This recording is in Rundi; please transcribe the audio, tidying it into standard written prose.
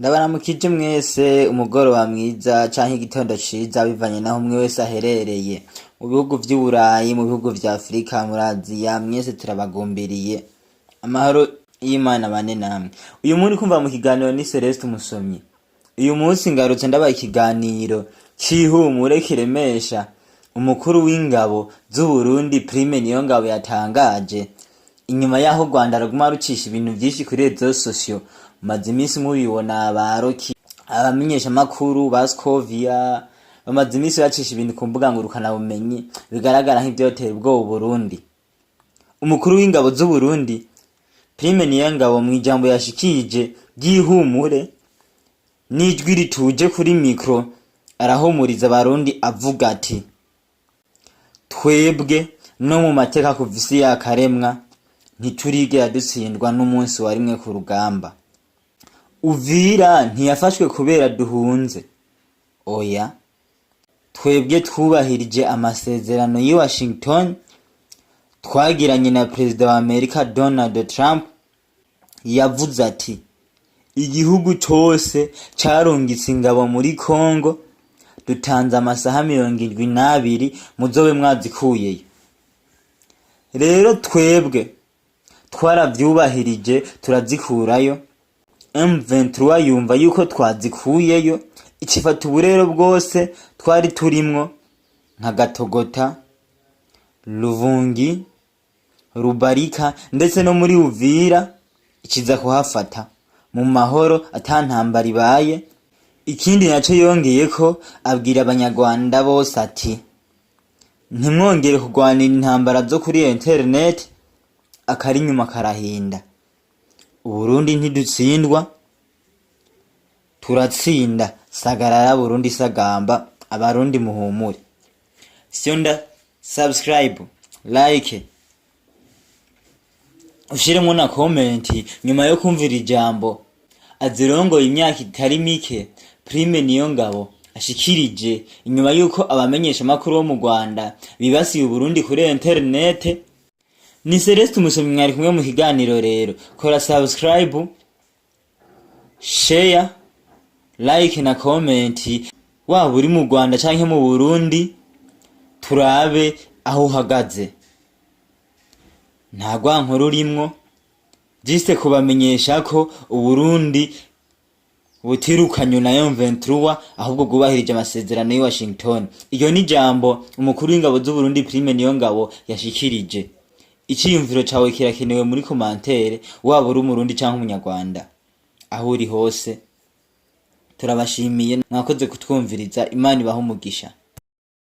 Ndabaramukije mwese, umugoroba mwiza canke igitondo ciza, bivanye naho umwe wese aherereye mu bihugu vy'Uburayi, mu bihugu vya Afurika, muri Aziya. Mwese turabagumbiriye, amahoro y'Imana bane namwe. Uyu muri kumva mu kiganiro ni Celeste Umusomyi. Uyu munsi ngarutse ndabaha ikiganiro c'ihumure kiremesha umukuru w'ingabo z'Uburundi Prime Niyongabo yatangaje inyuma y'aho u Rwanda ruguma rucisha ibintu vyinshi kuri réseaux sociaux. Mumaze iminsi mubibona, baroki abamenyeshamakuru ba Scovia bamaze iminsi bacisha ibintu ku mbuga ngurukanabumenyi bigaragara nk'ivyotera ubwoba Uburundi. Umukuru w'ingabo z'Uburundi Prime Niyongabo, mw'ijambo yashikirije ry'ihumure n'ijwi rituje kuri mikro, arahumuriza Abarundi avuga ati: "Twebwe no mu mateka kuva isi yakaremwa ntiturigera dutsindwa n'umunsi wa rimwe ku rugamba. Uvira ntiyafashwe kubera duhunze, oya. Twebwe twubahirije amasezerano y'i Washington twagiranye na perezida wa Amerika Donald Trump. Yavuze ati: 'Igihugu cose carungitse ingabo muri Congo, dutanze amasaha 72 muzobe mwazikuyeyo.' Rero twebwe twaravyubahirije, turazikurayo. M23 yumva yuko twazikuyeyo, icifata uburero bwose twari turimwo nka Gatogota, Luvungi, Rubarika, ndetse no muri Uvira ikiza kuhafata mu mahoro, ata ntambara ibaye." Ikindi naco yongeyeko, abwira Abanyarwanda bose ati: "Ntimwongere kurwanira intambara zo kuri internet, akari inyuma karahinda. Uburundi ntidutsindwa, turatsinda. Sagarara Burundi, sagamba. Abarundi muhumure." Fyonda subscribe, like, ushiremo na comment nyuma yo kumvira ijambo azirongoye imyaka itari mike Prime Niyongabo ashikirije inyuma yuko abamenyesha makuru bo mu Rwanda bibasiye Uburundi kuri internet. Ni Celeste Umusomyi mwari kumwe mu kiganiro. Rero kora subscribe, share, like na comment, waba uri mu Rwanda canke mu Burundi, turabe aho uhagaze. Nta rwankuru urimwo, juste kubamenyesha ko Uburundi butirukanywe na M23, ahubwo bwubahirije amasezerano y'i Washington. Iryo ni jambo umukuru w'ingabo z'Uburundi Prime Niyongabo yashikirije. Iciyumviro cawe kirakenewe muri commentaire, waba uri Umurundi canke Umunyarwanda, aho uri hose. Turabashimiye, mwakoze kutwumviriza. Imana ibahe umugisha.